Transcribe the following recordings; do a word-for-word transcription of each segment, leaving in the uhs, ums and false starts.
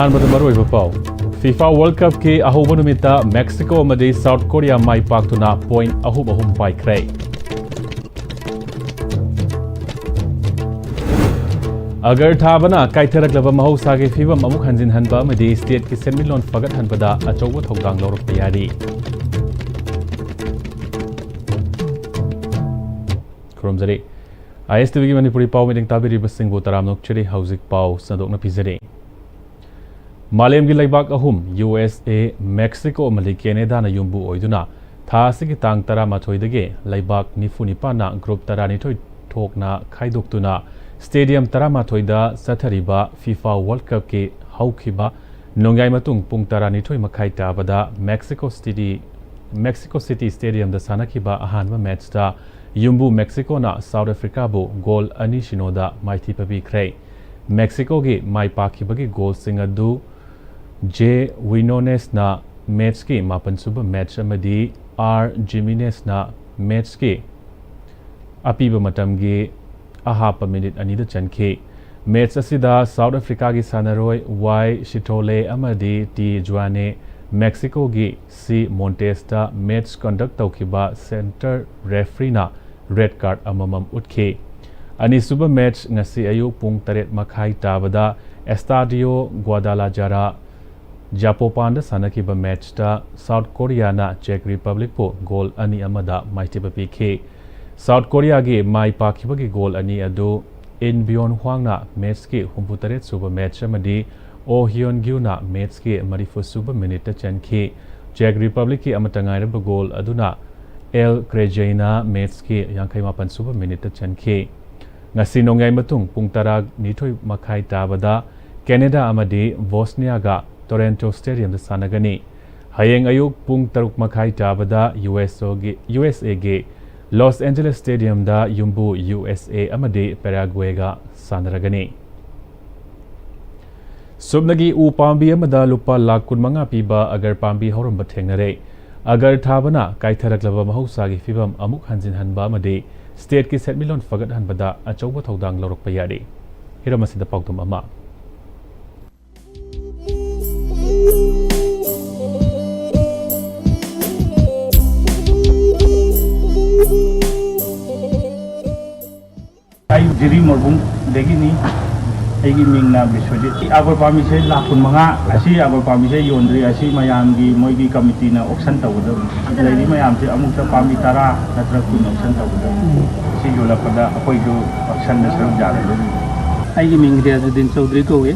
ꯑꯍꯥꯟꯕꯗ ꯃꯔꯨꯑꯣꯏꯕ ꯄꯥꯎ꯫ FIFA World Cupꯀꯤ ꯑꯍꯧꯕ ꯅꯨꯃꯤꯠꯇ Mexico ꯑꯃꯗꯤ South Korea ꯃꯥꯏ ꯄꯥꯛꯇꯨꯅ point ꯑꯍꯨꯝ ꯑꯍꯨꯝ ꯄꯥꯏꯈ꯭ꯔꯦ꯫ ꯑꯒꯔ ꯊꯥꯕꯅ ꯀꯥꯏꯊꯔꯛꯂꯕ ꯃꯍꯧꯁꯥꯒꯤ ꯐꯤꯕꯝ ꯑꯃꯨꯛ ꯍꯟꯖꯤꯟꯍꯟꯕ ꯑꯃꯗꯤ stateꯀꯤ ꯁꯦꯟꯃꯤꯠꯂꯣꯟ ꯐꯒꯠꯍꯟꯕꯗ ꯑꯆꯧꯕ ꯊꯧꯗꯥꯡ ꯂꯧꯔꯛꯄ ꯌꯥꯔꯤ꯫ ꯈꯨꯔꯨꯝꯖꯔꯤ꯫ ISTVꯒꯤ ꯃꯅꯤꯄꯨꯔꯤ ꯄꯥꯎ meeting ꯇꯥꯕꯤꯔꯤꯕꯁꯤꯡꯕꯨ ꯇꯔꯥꯝꯅ ꯑꯣꯛꯆꯔꯤ꯫ ꯍꯧꯖꯤꯛ ꯄꯥꯎ ꯁꯟꯗꯣꯛꯅ ꯄꯤꯖꯔꯤ꯫ ꯃꯥꯂꯦꯝꯒꯤ ꯂꯩꯕꯥꯛ ꯑꯍꯨꯝ, USA, Mexico ꯑꯃꯗꯤ Canadaꯅ ꯌꯨꯝꯕꯨ ꯑꯣꯏꯗꯨꯅ ꯊꯥ ꯑꯁꯤꯒꯤ ꯇꯥꯡ ꯇꯔꯥꯃꯥꯊꯣꯏꯗꯒꯤ ꯂꯩꯕꯥꯛ ꯅꯤꯐꯨ ꯅꯤꯄꯥꯟꯅ group ꯇꯔꯥꯅꯤꯊꯣꯏ ꯊꯣꯛꯅ ꯈꯥꯏꯗꯣꯛꯇꯨꯅ stadium ꯇꯔꯥꯃꯥꯊꯣꯏꯗ ꯆꯠꯊꯔꯤꯕ FIFA World Cupꯀꯤ ꯍꯧꯈꯤꯕ ꯅꯣꯡꯌꯥꯏ ꯃꯇꯨꯡ ꯄꯨꯡ ꯇꯔꯥꯅꯤꯊꯣꯏ ꯃꯈꯥꯏ ꯇꯥꯕꯗ Mexico City, Mexico City Stadiumꯗ ꯁꯥꯟꯅꯈꯤꯕ ꯑꯍꯥꯟꯕ matchꯇ ꯌꯨꯝꯕꯨ Mexicoꯅ South Africaꯕꯨ goal ꯑꯅꯤ ꯁꯤꯅꯣꯗ ꯃꯥꯏꯊꯤꯕ ꯄꯤꯈ꯭ꯔꯦ꯫ Mexicoꯒꯤ ꯃꯥꯏ ꯄꯥꯛꯈꯤꯕꯒꯤ goalꯁꯤꯡ ꯑꯗꯨ J Winonesꯅ matchꯀꯤ ꯃꯥꯄꯟꯁꯨꯕ match ꯑꯃꯗꯤ R Jimenezꯅ matchꯀꯤ ꯑꯄꯤꯕ ꯃꯇꯝꯒꯤ ꯑꯍꯥꯞꯄ minute ꯑꯅꯤꯗ ꯆꯟꯈꯤ꯫ Match ꯑꯁꯤꯗ South Africaꯒꯤ ꯁꯥꯟꯅꯔꯣꯏ Y Shithole ꯑꯃꯗꯤ T Juane, Mexicoꯒꯤ C Montesꯇ match conduct ꯇꯧꯈꯤꯕ center refereeꯅ red card ꯑꯃꯃꯝ ꯎꯠꯈꯤ꯫ ꯑꯅꯤꯁꯨꯕ match ꯉꯁꯤ ꯑꯌꯨꯛ ꯄꯨꯡ ꯇꯔꯦꯠ ꯃꯈꯥꯏ ꯇꯥꯕꯗ Estadio Guadalajara Zapopanꯗ ꯁꯥꯟꯅꯈꯤꯕ matchꯇ South Koreaꯅ Czech Republicꯄꯨ goal ꯑꯅꯤ ꯑꯃꯗ ꯃꯥꯏꯊꯤꯕ ꯄꯤꯈꯤ꯫ South Koreaꯒꯤ ꯃꯥꯏ ꯄꯥꯛꯈꯤꯕꯒꯤ goal ꯑꯅꯤ ꯑꯗꯨ In Byung Hwangꯅ matchꯀꯤ ꯍꯨꯝꯐꯨꯇꯔꯦꯠ ꯁꯨꯕ match ꯑꯃꯗꯤ Oh Hyun Gyu ꯅ matchꯀꯤ ꯃꯔꯤꯐꯨ ꯁꯨꯕ minuteꯇ ꯆꯟꯈꯤ꯫ Czech Republicꯀꯤ ꯑꯃꯠꯇ ꯉꯥꯏꯔꯕ goal ꯑꯗꯨꯅ L Krejcina matchꯀꯤ ꯌꯥꯡꯈꯩ ꯃꯥꯄꯟ ꯁꯨꯕ minuteꯇ ꯆꯟꯈꯤ꯫ ꯉꯁꯤ ꯅꯣꯡꯌꯥꯏ ꯃꯇꯨꯡ ꯄꯨꯡ ꯇꯔꯥꯅꯤꯊꯣꯏ ꯃꯈꯥꯏ ꯇꯥꯕꯗ Canada ꯑꯃꯗꯤ Bosniaꯒ Toronto Stadiumꯗ ꯁꯥꯟꯅꯒꯅꯤ꯫ ꯍꯌꯦꯡ ꯑꯌꯨꯛ ꯄꯨꯡ ꯇꯔꯨꯛ ꯃꯈꯥꯏ ꯇꯥꯕꯗ USOꯒꯤ, USAꯒꯤ Los Angeles Stadiumꯗ ꯌꯨꯝꯕꯨ USA ꯑꯃꯗꯤ Paraguayꯒ ꯁꯥꯟꯅꯔꯒꯅꯤ꯫ ꯁꯨꯞꯅꯒꯤ ꯎ ꯄꯥꯝꯕꯤ ꯑꯃꯗ ꯂꯨꯄꯥ ꯂꯥꯈ ꯀꯨꯟꯃꯉꯥ ꯄꯤꯕ ꯑꯒꯔ ꯄꯥꯝꯕꯤ ꯍꯧꯔꯝꯕ ꯊꯦꯡꯅꯔꯦ꯫ ꯑꯒꯔ ꯊꯥꯕꯅ ꯀꯥꯏꯊꯔꯛꯂꯕ ꯃꯍꯧꯁꯥꯒꯤ ꯐꯤꯕꯝ ꯑꯃꯨꯛ ꯍꯟꯖꯤꯟꯍꯟꯕ ꯑꯃꯗꯤ stateꯀꯤ ꯁꯦꯟꯃꯤꯠꯂꯣꯟ ꯐꯒꯠꯍꯟꯕꯗ ꯑꯆꯧꯕ ꯊꯧꯗꯥꯡ ꯂꯧꯔꯛꯄ ꯌꯥꯔꯤ꯫ ꯍꯤꯔꯝ ꯑꯁꯤꯗ ꯄꯥꯎꯗꯝ ꯑꯃ꯫ ꯁꯤꯔꯤ ꯃꯣꯔꯕꯨꯡꯗꯒꯤꯅꯤ꯫ ꯑꯩꯒꯤ ꯃꯤꯡꯅ ꯕꯤꯁ꯭ꯋꯖꯤꯠ꯫ ꯑꯒꯣꯔ ꯄꯥꯝꯕꯤꯁꯦ ꯂꯥꯈ ꯀꯨꯟ ꯃꯉꯥ꯫ ꯑꯁꯤ ꯑꯒꯣꯔ ꯄꯥꯝꯕꯤꯁꯦ ꯌꯣꯟꯗ꯭ꯔꯤ꯫ ꯑꯁꯤ ꯃꯌꯥꯝꯒꯤ, ꯃꯣꯏꯒꯤ ꯀꯃꯤꯇꯤꯅ ꯑꯣꯛꯁꯟ ꯇꯧꯒꯗꯕꯅꯤ꯫ ꯂꯩꯔꯤ ꯃꯌꯥꯝꯁꯦ ꯑꯃꯨꯛꯇ ꯄꯥꯝꯕꯤ ꯇꯔꯥ ꯅꯠꯇ꯭ꯔꯒ ꯀꯨꯟ ꯑꯣꯛꯁꯟ ꯇꯧꯒꯗꯕꯅꯤ꯫ ꯁꯤ ꯌꯣꯜꯂꯛꯄꯗ ꯑꯩꯈꯣꯏꯁꯨ ꯑꯣꯛꯁꯟꯗ ꯁꯔꯨꯛ ꯌꯥꯒꯗꯕꯅꯤ꯫ ꯑꯩꯒꯤ ꯃꯤꯡ ꯔꯤꯌꯥꯖꯨꯗꯤꯟ ꯆꯧꯗ꯭ꯔꯤ ꯀꯧꯏ꯫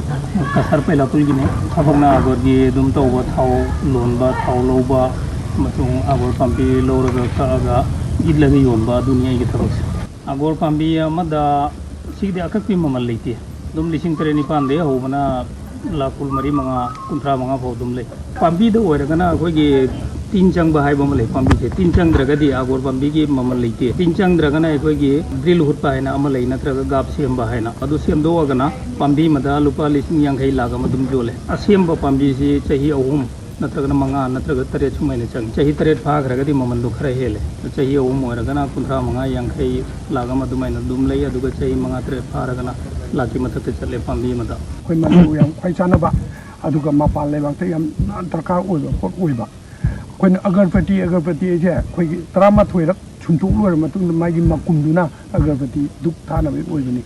ꯀꯁꯥꯔ ꯄꯩꯂꯥꯄꯨꯜꯒꯤꯅꯤ꯫ ꯊꯕꯛꯅ ꯑꯒꯣꯔꯒꯤ ꯑꯗꯨꯝ ꯇꯧꯕ, ꯊꯥꯎ ꯂꯣꯟꯕ, ꯊꯥꯎ ꯂꯧꯕ, ꯑꯃꯁꯨꯡ ꯑꯒꯣꯔ ꯄꯥꯝꯕꯤ ꯂꯧꯔꯒ ꯀꯛꯑꯒ ꯏꯠꯂꯒ ꯌꯣꯟꯕ, ꯑꯗꯨꯅꯤ ꯑꯩꯒꯤ ꯊꯕꯛꯁꯦ꯫ ꯑꯒꯣꯔ ꯄꯥꯝꯕꯤ ꯑꯃꯗ ꯁꯤꯒꯤꯗꯤ ꯑꯀꯛꯄꯤ ꯃꯃꯜ ꯂꯩꯇꯦ꯫ ꯑꯗꯨꯝ ꯂꯤꯁꯤꯡ ꯇꯔꯦꯠ ꯅꯤꯄꯥꯟꯗꯒꯤ ꯍꯧꯕꯅ ꯂꯥꯈ ꯀꯨꯟꯃꯔꯤ ꯃꯉꯥ, ꯀꯨꯟꯊ꯭ꯔꯥ ꯃꯉꯥ ꯐꯥꯎ ꯑꯗꯨꯝ ꯂꯩ꯫ ꯄꯥꯝꯕꯤꯗ ꯑꯣꯏꯔꯒꯅ ꯑꯩꯈꯣꯏꯒꯤ ꯇꯤꯟ ꯆꯪꯕ ꯍꯥꯏꯕ ꯑꯃ ꯂꯩ꯫ ꯄꯥꯝꯕꯤꯁꯦ ꯇꯤꯟ ꯆꯪꯗ꯭ꯔꯒꯗꯤ ꯑꯒꯣꯔ ꯄꯥꯝꯕꯤꯒꯤ ꯃꯃꯜ ꯂꯩꯇꯦ꯫ ꯇꯤꯟ ꯆꯪꯗ꯭ꯔꯒꯅ ꯑꯩꯈꯣꯏꯒꯤ ꯗ꯭ꯔꯤꯜ ꯍꯨꯠꯄ ꯍꯥꯏꯅ ꯑꯃ ꯂꯩ, ꯅꯠꯇ꯭ꯔꯒ ꯒꯥꯞ ꯁꯦꯝꯕ ꯍꯥꯏꯅ꯫ ꯑꯗꯨ ꯁꯦꯝꯗꯣꯛꯑꯒꯅ ꯄꯥꯝꯕꯤ ꯑꯃꯗ ꯂꯨꯄꯥ ꯂꯤꯁꯤꯡ ꯌꯥꯡꯈꯩ ꯂꯥꯈ ꯑꯃ ꯑꯗꯨꯝ ꯌꯣꯜꯂꯦ꯫ ꯑꯁꯦꯝꯕ ꯄꯥꯝꯕꯤꯁꯤ ꯆꯍꯤ ꯑꯍꯨꯝ ꯅꯠꯇ꯭ꯔꯒꯅ ꯃꯉꯥ ꯅꯠꯇ꯭ꯔꯒ ꯇꯔꯦꯠ ꯁꯨꯃꯥꯏꯅ ꯆꯪꯉꯤ꯫ ꯆꯍꯤ ꯇꯔꯦꯠ ꯐꯥꯈ꯭ꯔꯒꯗꯤ ꯃꯃꯟꯗꯣ ꯈꯔ ꯍꯦꯜꯂꯦ꯫ ꯆꯍꯤ ꯑꯍꯨꯝ ꯑꯣꯏꯔꯒꯅ ꯀꯨꯟꯊ꯭ꯔꯥ ꯃꯉꯥ, ꯌꯥꯡꯈꯩ ꯂꯥꯈ ꯑꯃ ꯑꯗꯨꯃꯥꯏꯅ ꯑꯗꯨꯝ ꯂꯩ꯫ ꯑꯗꯨꯒ ꯆꯍꯤ ꯃꯉꯥ ꯇꯔꯦꯠ ꯐꯥꯔꯒꯅ ꯂꯥꯈꯀꯤ ꯃꯊꯛꯇ ꯆꯠꯂꯦ ꯄꯥꯝꯕꯤ ꯑꯃꯗ꯫ ꯑꯩꯈꯣꯏ ꯃꯅꯤꯄꯨꯔ ꯌꯥꯝ ꯈ꯭ꯋꯥꯏ ꯆꯥꯟꯅꯕ, ꯑꯗꯨꯒ ꯃꯄꯥꯟ ꯂꯩꯕꯥꯛꯇ ꯌꯌꯥꯝꯅ ꯗꯔꯀꯥꯔ ꯑꯣꯏꯕ ꯄꯣꯠ ꯑꯣꯏꯕ꯫ ꯑꯩꯈꯣꯏꯅ ꯑꯒꯔꯕꯇꯤ, ꯑꯒꯔꯕꯇꯤ ꯑꯩꯁꯦ ꯑꯩꯈꯣꯏꯒꯤ ꯇꯔꯥꯃꯥꯊꯣꯏꯔꯛ ꯁꯨꯝꯇꯣꯛ ꯂꯣꯏꯔ ꯃꯇꯨꯡꯗ ꯃꯥꯒꯤ ꯃꯀꯨꯝꯗꯨꯅ ꯑꯒꯔꯕꯇꯤ ꯙꯨꯞ ꯊꯥꯅꯕꯒꯤ ꯑꯣꯏꯕꯅꯤ꯫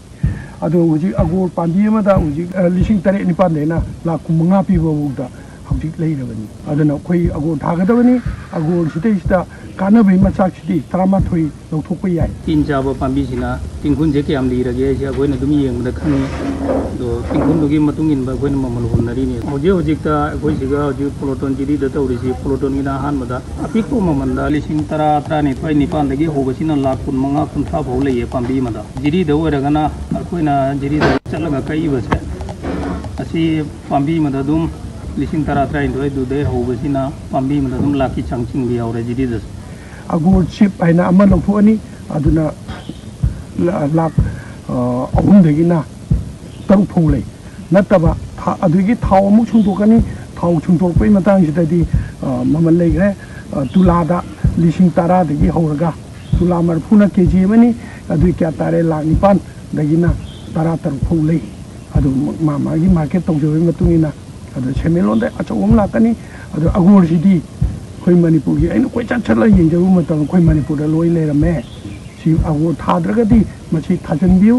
ꯑꯗꯣ ꯍꯧꯖꯤꯛ ꯑꯒꯣꯔ ꯄꯥꯝꯕꯤ ꯑꯃꯗ ꯍꯧꯖꯤꯛ, ꯑ, ꯂꯤꯁꯤꯡ ꯇꯔꯦꯠ ꯅꯤꯄꯥꯟꯗꯩꯅ ꯂꯥꯈ ꯀꯨꯟꯃꯉꯥ ꯄꯤꯕ ꯐꯥꯎꯗ ꯍꯧꯖꯤꯛ ꯂꯩꯔꯕꯅꯤ꯫ ꯑꯗꯨꯅ ꯑꯩꯈꯣꯏ ꯑꯒꯣꯔ ꯊꯥꯒꯗꯕꯅꯤ꯫ ꯑꯒꯣꯔꯁꯤꯗꯩꯁꯤꯗ ꯀꯥꯟꯅꯕꯒꯤ ꯃꯆꯥꯛꯁꯤꯗꯤ ꯇꯔꯥꯃꯥꯊꯣꯏ ꯂꯧꯊꯣꯛꯄ ꯌꯥꯏ꯫ ꯇꯤꯟ ꯆꯥꯕ ꯄꯥꯝꯕꯤꯁꯤꯅ ꯇꯤꯡꯈꯨꯟꯁꯦ ꯀꯌꯥꯝ ꯂꯤꯔꯒꯦ ꯍꯥꯏꯁꯦ ꯑꯩꯈꯣꯏꯅ ꯑꯗꯨꯝ ꯌꯦꯡꯕꯗ ꯈꯪꯉꯤ꯫ ꯑꯗꯣ ꯇꯤꯡꯈꯨꯟꯗꯨꯒꯤ ꯃꯇꯨꯡ ꯏꯟꯕ ꯑꯩꯈꯣꯏꯅ ꯃꯃꯜ ꯍꯨꯟꯅꯔꯤꯅꯤ꯫ ꯍꯧꯖꯤꯛ ꯍꯧꯖꯤꯛꯇ ꯑꯩꯈꯣꯏ ꯁꯤꯒ ꯍꯧꯖꯤꯛ ꯄꯣꯂꯣꯇꯣꯟ ꯖꯤꯔꯤꯗ ꯇꯧꯔꯤꯁꯤ, ꯄꯣꯂꯣꯇꯣꯟꯒꯤꯅ ꯑꯍꯥꯟꯕꯗ ꯑꯄꯤꯛꯄ ꯃꯃꯜꯗ ꯂꯤꯁꯤꯡ ꯇꯔꯥ, ꯇꯔꯥꯅꯤꯊꯣꯏ, ꯅꯤꯄꯥꯟꯗꯒꯤ ꯍꯧꯕꯁꯤꯅ ꯂꯥꯈ ꯀꯨꯟꯃꯉꯥ, ꯀꯨꯟꯊ꯭ꯔꯥ ꯐꯥꯎ ꯂꯩꯌꯦ ꯄꯥꯝꯕꯤ ꯑꯃꯗ꯫ ꯖꯤꯔꯤꯗ ꯑꯣꯏꯔꯒꯅ ꯑꯩꯈꯣꯏꯅ ꯖꯤꯔꯤꯗ ꯆꯠꯂꯒ ꯀꯛꯏꯕꯁꯦ, ꯑꯁꯤ ꯄꯥꯝꯕꯤ ꯑꯃꯗ ꯑꯗꯨꯝ ꯂꯤꯁꯤꯡ ꯇꯔꯥ, ꯇꯔꯥꯅꯤꯊꯣꯏꯗꯨꯗꯩ ꯍꯧꯕꯁꯤꯅ ꯄꯥꯝꯕꯤ ꯑꯃꯗ ꯑꯗꯨꯝ ꯂꯥꯈꯀꯤ ꯆꯥꯡ ꯆꯤꯡꯕ ꯌꯥꯎꯔꯦ ꯖꯤꯔꯤꯗꯁꯨ꯫ ꯑꯒꯣꯔ ꯆꯤꯞ ꯍꯥꯏꯅ ꯑꯃ ꯂꯧꯊꯣꯛꯑꯅꯤ, ꯑꯗꯨꯅ ꯂꯥ-, ꯂꯥꯈ, ꯑ, ꯑꯍꯨꯝꯗꯒꯤꯅ ꯇꯔꯨꯛ ꯐꯥꯎ ꯂꯩ꯫ ꯅꯠꯇꯕ ꯊꯥ-, ꯑꯗꯨꯒꯤ ꯊꯥꯎ ꯑꯃꯨꯛ ꯁꯨꯡꯗꯣꯛꯀꯅꯤ꯫ ꯊꯥꯎ ꯁꯨꯡꯗꯣꯛꯄꯒꯤ ꯃꯇꯥꯡꯁꯤꯗꯗꯤ, ꯑ, ꯃꯃꯜ ꯂꯩꯈ꯭ꯔꯦ꯫ ꯑ, ꯇꯨꯂꯥꯗ ꯂꯤꯁꯤꯡ ꯇꯔꯥꯗꯒꯤ ꯍꯧꯔꯒ ꯇꯨꯂꯥ ꯃꯔꯤꯐꯨꯅ ꯀꯦ ꯖꯤ ꯑꯃꯅꯤ꯫ ꯑꯗꯨꯒꯤ ꯀꯌꯥ ꯇꯥꯔꯦ? ꯂꯥꯈ ꯅꯤꯄꯥꯟꯗꯒꯤꯅ ꯇꯔꯥ ꯇꯔꯨꯛ ꯐꯥꯎ ꯂꯩ꯫ ꯑꯗꯨ ꯃꯥ ꯃꯥꯒꯤ ꯃꯥꯔꯀꯦꯠ ꯇꯧꯖꯕꯒꯤ ꯃꯇꯨꯡ ꯏꯟꯅ꯫ ꯑꯗꯣ ꯁꯦꯟꯃꯤꯠꯂꯣꯟꯗ ꯑꯆꯧꯕ ꯑꯃ ꯂꯥꯛꯀꯅꯤ꯫ ꯑꯗꯣ ꯑꯒꯣꯔꯁꯤꯗꯤ ꯑꯩꯈꯣꯏ ꯃꯅꯤꯄꯨꯔꯒꯤ, ꯑꯩꯅ ꯀꯣꯏꯆꯠ ꯆꯠꯂꯒ ꯌꯦꯡꯖꯔꯨꯕ ꯃꯇꯝꯗ ꯑꯩꯈꯣꯏ ꯃꯅꯤꯄꯨꯔꯗ ꯂꯣꯏ ꯂꯩꯔꯝꯃꯦ꯫ ꯁꯤ ꯑꯒꯨ ꯊꯥꯗ꯭ꯔꯒꯗꯤ ꯃꯁꯤ ꯊꯥꯖꯤꯟꯕꯤꯌꯨ꯫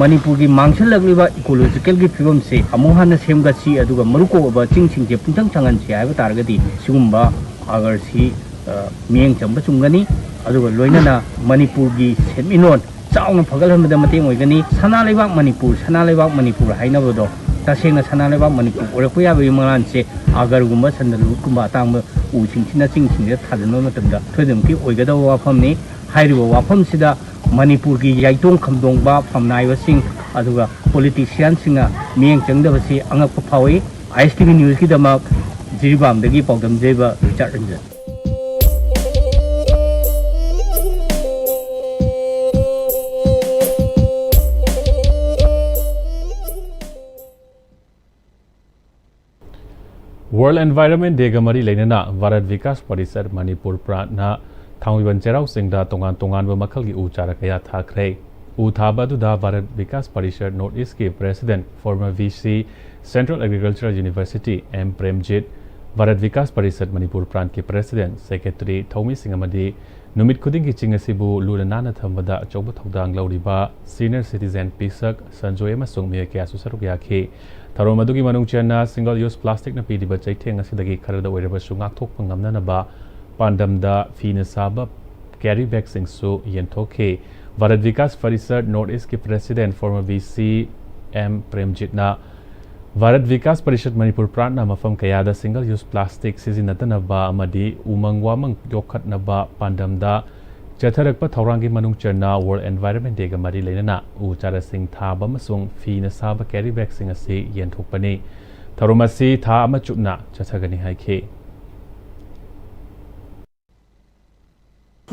ꯃꯅꯤꯄꯨꯔꯒꯤ ꯃꯥꯡꯁꯤꯜꯂꯛꯂꯤꯕ ꯏꯀꯣꯂꯣꯖꯤꯀꯦꯜꯒꯤ ꯐꯤꯕꯝꯁꯤ ꯑꯃꯨꯛ ꯍꯟꯅ ꯁꯦꯝꯒꯠꯁꯤ, ꯑꯗꯨꯒ ꯃꯔꯨ ꯀꯣꯛꯂꯕ ꯆꯤꯡꯁꯤꯡꯁꯦ ꯄꯨꯡꯁꯪ ꯁꯪꯍꯟꯁꯤ ꯍꯥꯏꯕ ꯇꯥꯔꯒꯗꯤ, ꯁꯤꯒꯨꯝꯕ ꯑꯒꯔꯁꯤ, ꯑ, ꯃꯤꯠꯌꯦꯡ ꯆꯪꯕ ꯆꯨꯝꯒꯅꯤ꯫ ꯑꯗꯨꯒ ꯂꯣꯏꯅꯅ ꯃꯅꯤꯄꯨꯔꯒꯤ ꯁꯦꯟꯃꯤꯠꯂꯣꯟ ꯆꯥꯎꯅ ꯐꯒꯠꯍꯟꯕꯗ ꯃꯇꯦꯡ ꯑꯣꯏꯒꯅꯤ꯫ ꯁꯅꯥ ꯂꯩꯕꯥꯛ ꯃꯅꯤꯄꯨꯔ, ꯁꯅꯥ ꯂꯩꯕꯥꯛ ꯃꯅꯤꯄꯨꯔ ꯍꯥꯏꯅꯕꯗꯣ, ꯇꯁꯦꯡꯅ ꯁꯅꯥ ꯂꯩꯕꯥꯛ ꯃꯅꯤꯄꯨꯔ ꯑꯣꯏꯔꯛꯄ ꯌꯥꯕꯒꯤ ꯃꯉꯥꯜꯁꯦ ꯑꯒꯔꯒꯨꯝꯕ, ꯁꯟꯗꯂꯋꯨꯗꯀꯨꯝꯕ ꯑꯇꯥꯡꯕ ꯎꯁꯤꯡꯁꯤꯅ, ꯆꯤꯡꯁꯤꯡꯗ ꯊꯥꯖꯤꯟꯕ ꯃꯇꯝꯗ ꯁꯣꯏꯗꯅꯃꯛꯀꯤ ꯑꯣꯏꯒꯗꯕ ꯋꯥꯐꯝꯅꯤ꯫ ꯍꯥꯏꯔꯤꯕ ꯋꯥꯐꯝꯁꯤꯗ ꯃꯅꯤꯄꯨꯔꯒꯤ ꯌꯥꯏꯇꯣꯡ ꯈꯝꯗꯣꯡꯕ ꯐꯝꯅꯥꯏꯕꯁꯤꯡ ꯑꯗꯨꯒ ꯄꯣꯂꯤꯇꯤꯁꯤꯌꯥꯟꯁꯤꯡꯅ ꯃꯤꯠꯌꯦꯡ ꯆꯪꯗꯕꯁꯤ ꯑꯉꯛꯄ ꯐꯥꯎꯏ꯫ ꯑꯥꯏ ꯑꯦꯁ ꯇꯤ ꯚꯤ ꯅ꯭ꯌꯨꯁꯀꯤꯗꯃꯛ ꯖꯤꯔꯤꯕꯥꯝꯗꯒꯤ ꯄꯥꯎꯗꯝꯖꯩꯕ Richard Ranjan. World Environment Day ꯒ ꯃꯔꯤ ꯂꯩꯅꯅ ꯚꯥꯔꯠ ꯚꯤꯀꯥꯁ ꯄꯔꯤꯁꯠ ꯃꯅꯤꯄꯨꯔ ꯄ꯭ꯔꯥꯟꯠꯅ ꯊꯥꯡꯃꯩꯕꯟ ꯆꯩꯔꯥꯎ ꯆꯤꯡꯗ ꯇꯣꯉꯥꯟ ꯇꯣꯉꯥꯟꯕ ꯃꯈꯜꯒꯤ ꯎ ꯆꯥꯔꯥ ꯀꯌꯥ ꯊꯥꯈ꯭ꯔꯦ꯫ ꯎ ꯊꯥꯕ ꯑꯗꯨꯗ ꯚꯥꯔꯠ ꯚꯤꯀꯥꯁ ꯄꯔꯤꯁꯠ North East ꯀꯤ President, former V C, Central Agricultural University, M Premjit, Bharat Vikas parishad Manipur ꯄ꯭ꯔꯥꯟꯠꯀꯤ President, Secretary, ꯊꯧꯃꯤꯁꯤꯡ ꯑꯃꯗꯤ ꯅꯨꯃꯤꯠ ꯈꯨꯗꯤꯡꯒꯤ ꯆꯤꯡ ꯑꯁꯤꯕꯨ ꯂꯨꯅ ꯅꯥꯟꯅ ꯊꯝꯕꯗ ꯑꯆꯧꯕ ꯊꯧꯗꯥꯡ ꯂꯧꯔꯤꯕ senior citizen ꯄꯤꯁꯛ ꯁꯟꯖꯣꯏ ꯑꯃꯁꯨꯡ ꯃꯤꯑꯣꯏ ꯀꯌꯥꯁꯨ ꯁꯔꯨꯛ ꯌꯥꯈꯤ꯫ ꯊꯧꯔꯝ ꯑꯗꯨꯒꯤ ꯃꯅꯨꯡ ꯆꯟꯅ single use plastic ꯅ ꯄꯤꯔꯤꯕ ꯆꯩꯊꯦꯡ ꯑꯁꯤꯗꯒꯤ ꯈꯔꯗ ꯑꯣꯏꯔꯕꯁꯨ ꯉꯥꯛꯊꯣꯛꯄ ꯉꯝꯅꯅꯕ ꯄꯥꯟꯗꯝꯗ ꯐꯤꯅ ꯁꯥꯕ carry bag ꯁꯤꯡꯁꯨ ꯌꯦꯟꯊꯣꯛꯈꯤ꯫ ꯚꯥꯔꯠ ꯚꯤꯀꯥꯁ ꯄꯔꯤꯁꯠ North East ꯀꯤ President, former V C, M ꯄ꯭ꯔꯦꯝꯖꯤꯠꯅ Bharat Vikas parishad Manipur ꯄ꯭ꯔꯥꯟꯠꯅ ꯃꯐꯝ ꯀꯌꯥꯗ single use plastic ꯁꯤꯖꯤꯟꯅꯗꯅꯕ ꯑꯃꯗꯤ ꯎꯃꯪ ꯋꯥꯃꯪ ꯌꯣꯛꯈꯠꯅꯕ ꯄꯥꯟꯗꯝꯗ ꯆꯠꯊꯔꯛꯄ ꯊꯧꯔꯥꯡꯒꯤ ꯃꯅꯨꯡ ꯆꯟꯅ World Environment Day ꯒ ꯃꯔꯤ ꯂꯩꯅꯅ ꯎ ꯆꯥꯔꯥꯁꯤꯡ ꯊꯥꯕ ꯑꯃꯁꯨꯡ ꯐꯤꯅ ꯁꯥꯕ carry bag ꯁꯤꯡ ꯑꯁꯤ ꯌꯦꯟꯊꯣꯛꯄꯅꯤ꯫ ꯊꯧꯔꯝ ꯑꯁꯤ ꯊꯥ ꯑꯃ ꯆꯨꯞꯅ ꯆꯠꯊꯒꯅꯤ ꯍꯥꯏꯈꯤ꯫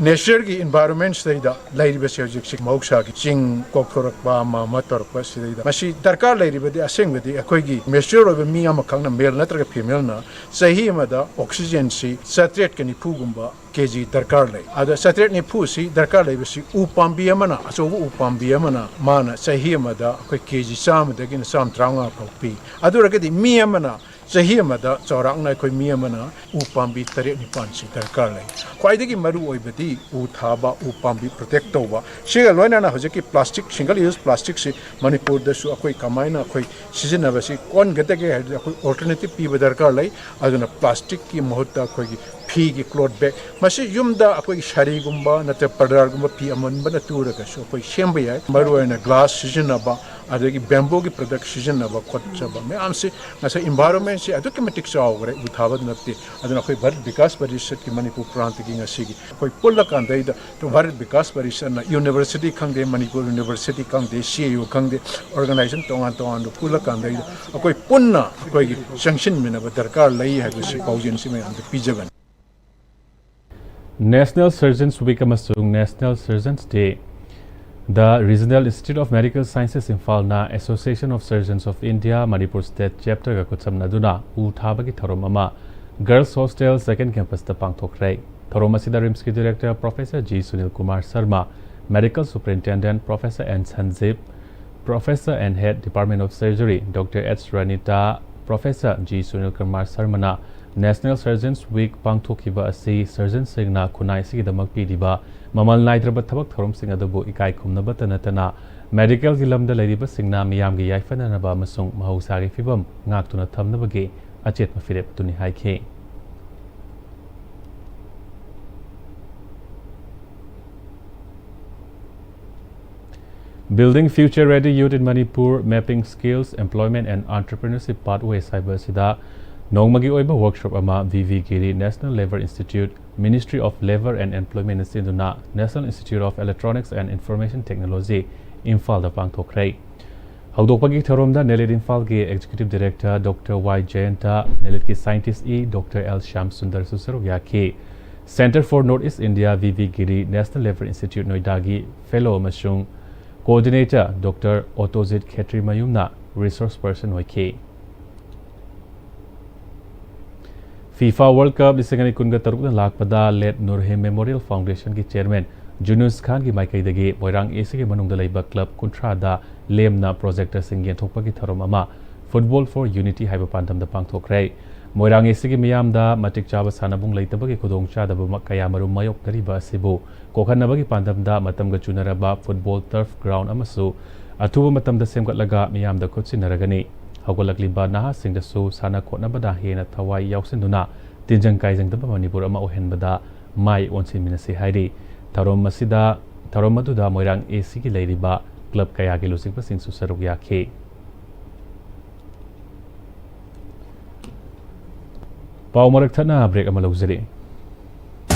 Nature ꯒꯤ environment ꯁꯤꯗꯩꯗ ꯂꯩꯔꯤꯕꯁꯦ ꯍꯧꯖꯤꯛꯁꯤ ꯃꯍꯧꯁꯥꯒꯤ ꯆꯤꯡ ꯀꯣꯛꯊꯣꯔꯛꯄ ꯑꯃ ꯑꯃ ꯇꯧꯔꯛꯄ ꯁꯤꯗꯩꯗ ꯃꯁꯤ ꯗꯔꯀꯥꯔ ꯂꯩꯔꯤꯕꯗꯤ ꯑꯁꯦꯡꯕꯗꯤ ꯑꯩꯈꯣꯏꯒꯤ mature ꯑꯣꯏꯕ ꯃꯤ ꯑꯃꯈꯛꯅ, male ꯅꯠꯇ꯭ꯔꯒ female ꯅ, ꯆꯍꯤ ꯑꯃꯗ oxygen ꯁꯤ ꯆꯥꯇ꯭ꯔꯦꯠꯀ ꯅꯤꯐꯨꯒꯨꯝꯕ ꯀꯦ ꯖꯤ ꯗꯔꯀꯥꯔ ꯂꯩ꯫ ꯑꯗ ꯆꯥꯇ꯭ꯔꯦꯠ ꯅꯤꯐꯨꯁꯤ ꯗꯔꯀꯥꯔ ꯂꯩꯕꯁꯤ ꯎ ꯄꯥꯝꯕꯤ ꯑꯃꯅ, ꯑꯆꯧꯕ ꯎ ꯄꯥꯝꯕꯤ ꯑꯃꯅ ꯃꯥꯅ ꯆꯍꯤ ꯑꯃꯗ ꯑꯩꯈꯣꯏ ꯀꯦ ꯖꯤ ꯆꯥꯝꯃꯗꯒꯤꯅ ꯆꯥꯝꯃ ꯇꯔꯥꯃꯉꯥ ꯐꯥꯎ ꯄꯤ꯫ ꯑꯗꯨ ꯑꯣꯏꯔꯒꯗꯤ ꯃꯤ ꯑꯃꯅ ꯆꯍꯤ ꯑꯃꯗ ꯆꯥꯎꯔꯥꯛꯅ ꯑꯩꯈꯣꯏ ꯃꯤ ꯑꯃꯅ ꯎ ꯄꯥꯝꯕꯤ ꯇꯔꯦꯠ ꯅꯤꯄꯥꯜꯁꯤ ꯗꯔꯀꯥꯔ ꯂꯩ꯫ ꯈ꯭ꯋꯥꯏꯗꯒꯤ ꯃꯔꯨ ꯑꯣꯏꯕꯗꯤ ꯎ ꯊꯥꯕ, ꯎ ꯄꯥꯝꯕꯤ ꯄ꯭ꯔꯣꯇꯦꯛ ꯇꯧꯕ꯫ ꯁꯤꯒ ꯂꯣꯏꯅꯅ ꯍꯧꯖꯤꯛꯀꯤ ꯄ꯭ꯂꯥꯁꯇꯤꯛ, ꯁꯤꯡꯒꯜ ꯌꯨꯁ ꯄ꯭ꯂꯥꯁꯇꯤꯛꯁꯤ ꯃꯅꯤꯄꯨꯔꯗꯁꯨ ꯑꯩꯈꯣꯏ ꯀꯃꯥꯏꯅ ꯑꯩꯈꯣꯏ ꯁꯤꯖꯤꯟꯅꯕꯁꯤ ꯀꯣꯟꯒꯗꯒꯦ ꯍꯥꯏꯕꯗꯤ ꯑꯩꯈꯣꯏ ꯑꯣꯜꯇꯔꯅꯦꯇꯤꯞ ꯄꯤꯕ ꯗꯔꯀꯥꯔ ꯂꯩ꯫ ꯑꯗꯨꯅ ꯄ꯭ꯂꯥꯁꯇꯤꯛꯀꯤ ꯃꯍꯨꯠꯇ ꯑꯩꯈꯣꯏꯒꯤ ꯐꯤꯒꯤ ꯀ꯭ꯂꯣꯠ ꯕꯦꯒ, ꯃꯁꯤ ꯌꯨꯝꯗ ꯑꯩꯈꯣꯏꯒꯤ ꯁꯥꯔꯤꯒꯨꯝꯕ ꯅꯠꯇ꯭ꯔꯒ ꯄꯔꯗꯥꯔꯒꯨꯝꯕ ꯐꯤ ꯑꯃꯟꯕꯅ ꯇꯨꯔꯒꯁꯨ ꯑꯩꯈꯣꯏ ꯁꯦꯝꯕ ꯌꯥꯏ꯫ ꯃꯔꯨꯑꯣꯏꯅ ꯒ꯭ꯂꯥꯁ ꯁꯤꯖꯤꯟꯅꯕ, ꯑꯗꯒꯤ ꯕꯦꯝꯕꯨꯒꯤ ꯄ꯭ꯔꯗꯛ ꯁꯤꯖꯤꯟꯅꯕ ꯈꯣꯠꯆꯕ ꯃꯌꯥꯝꯁꯤ ꯉꯁꯥꯏ ꯏꯟꯚꯥꯏꯔꯣꯟꯃꯦꯟꯁꯤ ꯑꯗꯨꯛꯀꯤ ꯃꯇꯤꯛ ꯆꯥꯎꯈ꯭ꯔꯦ ꯎ ꯊꯥꯕꯗ ꯅꯠꯇꯦ꯫ ꯑꯗꯨꯅ ꯑꯩꯈꯣꯏ ꯚꯥꯔꯠ ꯕꯤꯀꯥꯁ ꯄꯔꯤꯁꯠꯀꯤ ꯃꯅꯤꯄꯨꯔ ꯄ꯭ꯔꯥꯟꯇꯒꯤ ꯉꯁꯤꯒꯤ ꯑꯩꯈꯣꯏ ꯄꯨꯜꯂꯀꯥꯟꯗꯩꯗ ꯚꯥꯔꯠ ꯕꯤꯀꯥꯁ ꯄꯔꯤꯁꯠꯅ ꯌꯨꯅꯤꯚꯔꯁꯤꯇꯤ ꯈꯪꯗꯦ, ꯃꯅꯤꯄꯨꯔ ꯌꯨꯅꯤꯚꯔꯁꯤꯇꯤ ꯈꯪꯗꯦ, ꯁꯤ ꯑꯦ ꯌꯨ ꯈꯪꯗꯦ, ꯑꯣꯔꯒꯅꯥꯏꯖꯦꯁꯟ ꯇꯣꯉꯥꯟ ꯇꯣꯉꯥꯟꯕ ꯄꯨꯜꯂꯀꯥꯟꯗꯩꯗ ꯑꯩꯈꯣꯏ ꯄꯨꯟꯅ ꯑꯩꯈꯣꯏꯒꯤ ꯆꯪꯁꯤꯟꯃꯤꯟꯅꯕ ꯗꯔꯀꯥꯔ ꯂꯩ ꯍꯥꯏꯕꯁꯤ ꯄꯥꯎꯖꯦꯜꯁꯤ ꯃꯌꯥꯝꯗ ꯄꯤꯖꯕꯅꯤ꯫ National Surgeons Week ꯑꯃꯁꯨꯡ National Surgeons Day the Regional Institute of Medical Sciences ꯏꯝꯐꯥꯜꯅ Association of Surgeons of India Manipur State Chapterꯒ ꯈꯨꯠꯁꯝꯅꯗꯨꯅ ꯎ ꯊꯥꯕꯒꯤ ꯊꯧꯔꯝ ꯑꯃ Girls Hostel Second Campusꯇ ꯄꯥꯡꯊꯣꯛꯈ꯭ꯔꯦ꯫ ꯊꯧꯔꯝ ꯑꯁꯤꯗ ꯔꯤꯝꯁꯀꯤ director professor G Sunil Kumar Sharma, medical superintendent professor N Sanjeev, professor N head, department of surgery, doctor H Ranita, professor G Sunil Kumar ꯁꯔꯃꯅ National Surgeons Week ꯄꯥꯡꯊꯣꯛꯈꯤꯕ ꯑꯁꯤ ꯁꯔꯖꯟꯁꯤꯡꯅ ꯈꯨꯟꯅꯥꯏ ꯑꯁꯤꯒꯤꯗꯃꯛ ꯄꯤꯔꯤꯕ ꯃꯃꯜ ꯅꯥꯏꯗ꯭ꯔꯕ ꯊꯕꯛ ꯊꯧꯔꯝꯁꯤꯡ ꯑꯗꯨꯕꯨ ꯏꯀꯥꯏ ꯈꯨꯝꯅꯕꯇ ꯅꯠꯇꯅ, ꯃꯦꯗꯤꯀꯦꯜꯒꯤ ꯂꯝꯗ ꯂꯩꯔꯤꯕꯁꯤꯡꯅ ꯃꯤꯌꯥꯝꯒꯤ ꯌꯥꯏꯐꯅꯅꯕ ꯑꯃꯁꯨꯡ ꯃꯍꯧꯁꯥꯒꯤ ꯐꯤꯕꯝ ꯉꯥꯛꯇꯨꯅ ꯊꯝꯅꯕꯒꯤ ꯑꯆꯦꯠꯄ ꯐꯤꯔꯦꯞ ꯑꯗꯨꯅꯤ ꯍꯥꯏꯈꯤ꯫ Building Future Ready Youth in Manipur, Mapping Skills, Employment and Entrepreneurship Pathways ꯍꯥꯏꯕ ꯑꯁꯤꯗ ꯅꯣꯡꯃꯒꯤ ꯑꯣꯏꯕ ꯋꯔꯛꯁꯣꯞ ꯑꯃ V V Giri National Labour Institute, Ministry of Labour and Employment ꯅ ꯁꯤꯟꯗꯨꯅ National Institute of Electronics and Information Technology, ꯏꯝꯐꯥꯜꯗ ꯄꯥꯡꯊꯣꯛꯈ꯭ꯔꯦ꯫ ꯍꯧꯗꯣꯛꯄꯒꯤ ꯊꯧꯔꯝꯗ ꯅꯦꯂꯤꯠ ꯏꯝꯐꯥꯜꯒꯤ executive director doctor Y Jayanta, ꯅꯦꯂꯤꯠꯀꯤ scientist E doctor L Shyam ꯁꯨꯟꯗꯔꯁꯨ ꯁꯔꯨꯛ ꯌꯥꯈꯤ꯫ Center for North East India, V V Giri, National Labour Institute, ꯅꯣꯏꯗꯥꯒꯤ ꯐꯦꯂꯣ ꯑꯃꯁꯨꯡ ꯀꯣꯑꯣꯔꯗꯤꯅꯦꯇꯔ ꯗꯣꯛꯇꯔ ꯑꯣꯇꯣꯖꯤꯠ ꯈꯦꯇ꯭ꯔꯤꯃꯌꯨꯝꯅ ꯔꯤꯁꯣꯔꯁ ꯄꯔꯁꯟ ꯑꯣꯏꯈꯤ꯫ FIFA World Cup ꯂꯤꯁꯤꯡ ꯑꯅꯤ ꯀꯨꯟꯒ ꯇꯔꯨꯛꯅ ꯂꯥꯛꯄꯗ Late Nurhim Memorial Foundation ꯒꯤ chairman ꯖꯨꯅꯨꯁ ꯈꯥꯟꯒꯤ ꯃꯥꯏꯀꯩꯗꯒꯤ ꯃꯣꯏꯔꯥꯡ A C ꯒꯤ ꯃꯅꯨꯡꯗ ꯂꯩꯕ club ꯀꯨꯟꯊ꯭ꯔꯥꯗ ꯂꯦꯝꯅ projector ꯁꯤꯡ ꯌꯦꯟꯊꯣꯛꯄꯒꯤ ꯊꯧꯔꯝ ꯑꯃ Football for Unity ꯍꯥꯏꯕ ꯄꯥꯟꯗꯝꯗ ꯄꯥꯡꯊꯣꯛꯈ꯭ꯔꯦ꯫ ꯃꯣꯏꯔꯥꯡ A C ꯒꯤ ꯃꯤꯌꯥꯝꯗ ꯃꯇꯤꯛ ꯆꯥꯕ ꯁꯥꯟꯅꯕꯨꯡ ꯂꯩꯇꯕꯒꯤ ꯈꯨꯗꯣꯡꯆꯥꯗꯕ ꯀꯌꯥꯃꯔꯨꯝ ꯃꯥꯌꯣꯛꯅꯔꯤꯕ ꯑꯁꯤꯕꯨ ꯀꯣꯛꯍꯟꯅꯕꯒꯤ ꯄꯥꯟꯗꯝꯗ ꯃꯇꯝꯒ ꯆꯨꯅꯔꯕ football turf ground ꯑꯃꯁꯨ ꯑꯊꯨꯕ ꯃꯇꯝꯗ ꯁꯦꯝꯒꯠꯂꯒ ꯃꯤꯌꯥꯝꯗ ꯈꯨꯠꯁꯤꯟꯅꯔꯒꯅꯤ꯫ ꯍꯧꯒꯠꯂꯛꯂꯤꯕ ꯅꯍꯥꯁꯤꯡꯗꯁꯨ ꯁꯥꯟꯅ ꯈꯣꯠꯅꯕꯗ ꯍꯦꯟꯅ ꯊꯋꯥꯏ ꯌꯥꯎꯁꯤꯟꯗꯨꯅ ꯇꯤꯟꯖꯪ ꯀꯥꯏꯖꯪꯗꯕ ꯃꯅꯤꯄꯨꯔ ꯑꯃ ꯑꯣꯏꯍꯟꯕꯗ ꯃꯥꯏ ꯑꯣꯟꯁꯤꯟꯃꯤꯟꯅꯁꯤ ꯍꯥꯏꯔꯤ꯫ ꯊꯧꯔꯝ ꯑꯁꯤꯗ, ꯊꯧꯔꯝ ꯑꯗꯨꯗ ꯃꯣꯏꯔꯥꯡ A C ꯒꯤ ꯂꯩꯔꯤꯕ club ꯀꯌꯥꯒꯤ ꯂꯨꯆꯤꯡꯕꯁꯤꯡꯁꯨ ꯁꯔꯨꯛ ꯌꯥꯈꯤ꯫ ꯄꯥꯎ ꯃꯔꯛ ꯊꯠꯅ break ꯑꯃ ꯂꯧꯖꯔꯤ꯫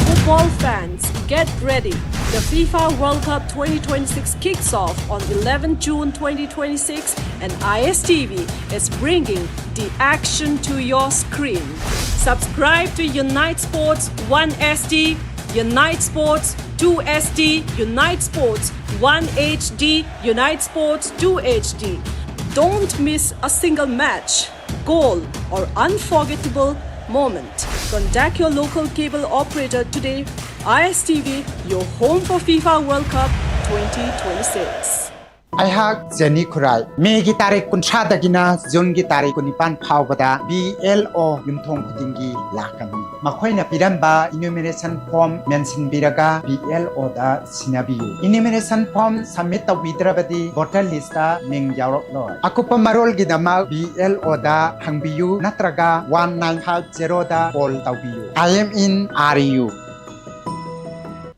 Football fans, get ready. The FIFA World Cup twenty twenty-six kicks off on eleventh June twenty twenty-six, and I S T V is bringing the action to your screen. Subscribe to Unite Sports one S D, Unite Sports two S D, Unite Sports one H D, Unite Sports two H D. Don't miss a single match, goal, or unforgettable moment. Contact your local cable operator today. I S T V, your home for FIFA World Cup twenty twenty-six. ꯑꯩꯍꯥꯛ Jenny ꯈꯨꯔꯥꯏ꯫ ꯃꯦꯒꯤ ꯇꯥꯔꯤꯛ ꯀꯨꯟꯊ꯭ꯔꯥꯗꯒꯤꯅ ꯖꯨꯟꯒꯤ ꯇꯥꯔꯤꯛ ꯀꯨꯟꯅꯤꯄꯥꯟ ꯐꯥꯎꯕꯗ B L O ꯌꯨꯝꯊꯣꯡ ꯈꯨꯗꯤꯡꯒꯤ ꯂꯥꯛꯀꯅꯤ꯫ ꯃꯈꯣꯏꯅ ꯄꯤꯔꯝꯕ enumeration form ꯃꯦꯟꯁꯤꯟꯕꯤꯔꯒ B L O ꯗ ꯁꯤꯟꯅꯕꯤꯌꯨ꯫ Enumeration form submit ꯇꯧꯕꯤꯗ꯭ꯔꯕꯗꯤ voter list ꯇ ꯃꯤꯡ ꯌꯥꯎꯔꯛꯂꯣꯏ꯫ ꯑꯀꯨꯞꯄ ꯃꯔꯣꯜꯒꯤꯗꯃꯛ B L O ꯗ ꯍꯪꯕꯤꯌꯨ ꯅꯠꯇ꯭ꯔꯒ one nine five zero ꯗ call ꯇꯧꯕꯤꯌꯨ꯫ I am in R U.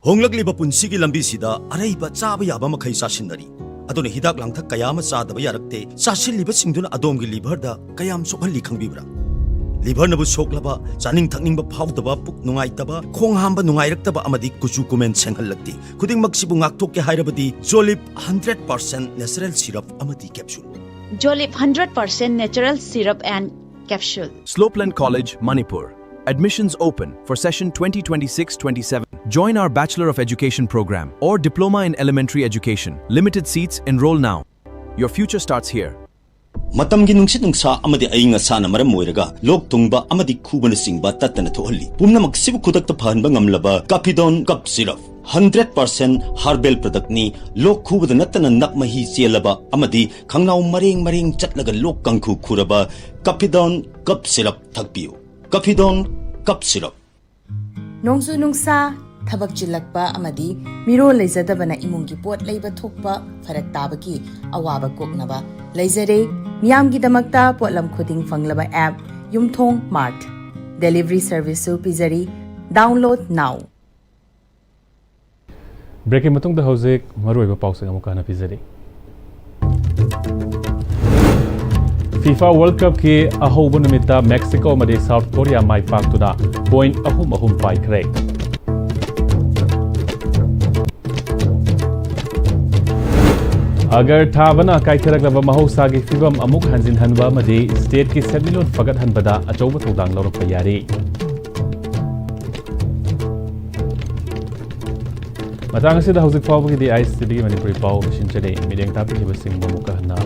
ꯍꯣꯡꯂꯛꯂꯤꯕ ꯄꯨꯟꯁꯤꯒꯤ ꯂꯝꯕꯤꯁꯤꯗ ꯑꯔꯩꯕ ꯆꯥꯕ ꯌꯥꯕ ꯃꯈꯩ ꯆꯥꯁꯤꯟꯅꯔꯤ꯫ ꯑꯗꯨꯅ ꯍꯤꯗꯥꯛ ꯂꯥꯡꯊꯛ ꯀꯌꯥ ꯑꯃ ꯆꯥꯗꯕ ꯌꯥꯔꯛꯇꯦ꯫ ꯆꯥꯁꯤꯜꯂꯤꯕꯁꯤꯡꯗꯨꯅ ꯑꯗꯣꯝꯒꯤ liver ꯗ ꯀꯌꯥꯝ ꯁꯣꯛꯍꯜꯂꯤ ꯈꯪꯕꯤꯕ꯭ꯔꯥ? Liver ꯅꯕꯨ ꯁꯣꯛꯂꯕ, ꯆꯥꯅꯤꯡ ꯊꯛꯅꯤꯡꯕ ꯐꯥꯎꯗꯕ, ꯄꯨꯛ ꯅꯨꯡꯉꯥꯏꯇꯕ, ꯈꯣꯡ ꯍꯥꯝꯕ ꯅꯨꯡꯉꯥꯏꯔꯛꯇꯕ ꯑꯃꯗꯤ ꯀꯨꯆꯨ ꯀꯨꯃꯦꯟ ꯁꯦꯡꯍꯜꯂꯛꯇꯦ꯫ ꯈꯨꯗꯤꯡꯃꯛꯁꯤꯕꯨ ꯉꯥꯛꯊꯣꯛꯀꯦ ꯍꯥꯏꯔꯕꯗꯤ Jolib hundred percent natural syrup ꯑꯃꯗꯤ capsule꯫ Jolib hundred percent natural syrup and capsule. Slopeland College, Manipur. Admissions open for session twenty twenty-six twenty-seven. Join our Bachelor of Education program or Diploma in Elementary Education. Limited seats, enroll now. Your future starts here. ꯃꯇꯝꯒꯤ ꯅꯨꯡꯁꯤꯠ ꯅꯨꯡꯁꯥ ꯑꯃꯗꯤ ꯑꯏꯪ ꯑꯁꯥꯅ ꯃꯔꯝ ꯑꯣꯏꯔꯒ ꯂꯣꯛ ꯊꯨꯡꯕ ꯑꯃꯗꯤ ꯈꯨꯕꯅꯆꯤꯡꯕ ꯇꯠꯇꯅ ꯊꯣꯛꯍꯜꯂꯤ꯫ ꯄꯨꯝꯅꯃꯛꯁꯤꯕꯨ ꯈꯨꯗꯛꯇ ꯐꯍꯟꯕ ꯉꯝꯂꯕ ꯀꯥꯐꯤꯗꯣꯟ ꯀꯞ ꯁꯤꯔꯞ, ꯍꯟꯗ꯭ꯔꯦꯠ ꯄꯥꯔꯁꯦꯟ ꯍꯥꯔꯕꯦꯜ ꯄ꯭ꯔꯗꯛꯅꯤ꯫ ꯂꯣꯛ ꯈꯨꯕꯗ ꯅꯠꯇꯅ ꯅꯞ ꯃꯍꯤ ꯆꯦꯜꯂꯕ ꯑꯃꯗꯤ ꯈꯪꯅꯥꯎ ꯃꯔꯦꯡ ꯃꯔꯦꯡ ꯆꯠꯂꯒ ꯂꯣꯛ ꯀꯥꯡꯈꯨ ꯈꯨꯔꯕ ꯀꯥꯐꯤꯗꯣꯟ ꯀꯞ ꯁꯤꯔꯞ ꯊꯛꯄꯤꯌꯨ꯫ ꯀꯥꯐꯤꯗꯣꯟ ꯀꯞ ꯁꯤꯔꯞ꯫ ꯅꯣꯡꯖꯨ ꯅꯨꯡꯁꯥ, ꯊꯕꯛ ꯆꯤꯜꯂꯛꯄ ꯑꯃꯗꯤ ꯃꯤꯔꯣꯜ ꯂꯩꯖꯗꯕꯅ ꯏꯃꯨꯡꯒꯤ ꯄꯣꯠ ꯂꯩꯕ ꯊꯣꯛꯄ ꯐꯔꯛ ꯇꯥꯕꯒꯤ ꯑꯋꯥꯕ ꯀꯣꯛꯅꯕ ꯂꯩꯖꯔꯦ ꯃꯤꯌꯥꯝꯒꯤꯗꯃꯛꯇ ꯄꯣꯠꯂꯝ ꯈꯨꯗꯤꯡ ꯐꯪꯂꯕ app ꯌꯨꯝꯊꯣꯡ Mart꯫ Delivery service ꯁꯨ ꯄꯤꯖꯔꯤ꯫ Download now꯫ Break ꯀꯤ ꯃꯇꯨꯡꯗ ꯍꯧꯖꯤꯛ ꯃꯔꯨꯑꯣꯏꯕ ꯄꯥꯎꯁꯤꯡ ꯑꯃꯨꯛꯀ ꯍꯟꯅ ꯄꯤꯖꯔꯤ꯫ FIFA World Cup ꯀꯤ ꯑꯍꯧꯕ ꯅꯨꯃꯤꯠꯇ Mexico ꯑꯃꯗꯤ South Korea ꯃꯥꯏ ꯄꯥꯛꯇꯨꯅ point ꯑꯍꯨꯝ ꯑꯍꯨꯝ ꯄꯥꯏꯈ꯭ꯔꯦ꯫ ꯑꯒꯔ ꯊꯥꯕꯅ ꯀꯥꯏꯊꯔꯛꯂꯕ ꯃꯍꯧꯁꯥꯒꯤ ꯐꯤꯕꯝ ꯑꯃꯨꯛ ꯍꯟꯖꯤꯟꯍꯟꯕ ꯑꯃꯗꯤ state ꯀꯤ ꯁꯦꯟꯃꯤꯠꯂꯣꯟ ꯐꯒꯠꯍꯟꯕꯗ ꯑꯆꯧꯕ ꯊꯧꯗꯥꯡ ꯂꯧꯔꯛꯄ ꯌꯥꯔꯤ꯫ ꯃꯇꯥꯡ ꯑꯁꯤꯗ ꯍꯧꯖꯤꯛ ꯐꯥꯎꯕꯒꯤꯗꯤ ISTV ꯒꯤ ꯃꯅꯤꯄꯨꯔꯤ ꯄꯥꯎ ꯂꯣꯏꯁꯤꯟꯖꯔꯦ꯫ ꯃꯤꯠꯌꯦꯡ ꯇꯥꯕꯤꯔꯤꯕꯁꯤꯡꯕꯨ ꯑꯃꯨꯛꯀ ꯍꯟꯅ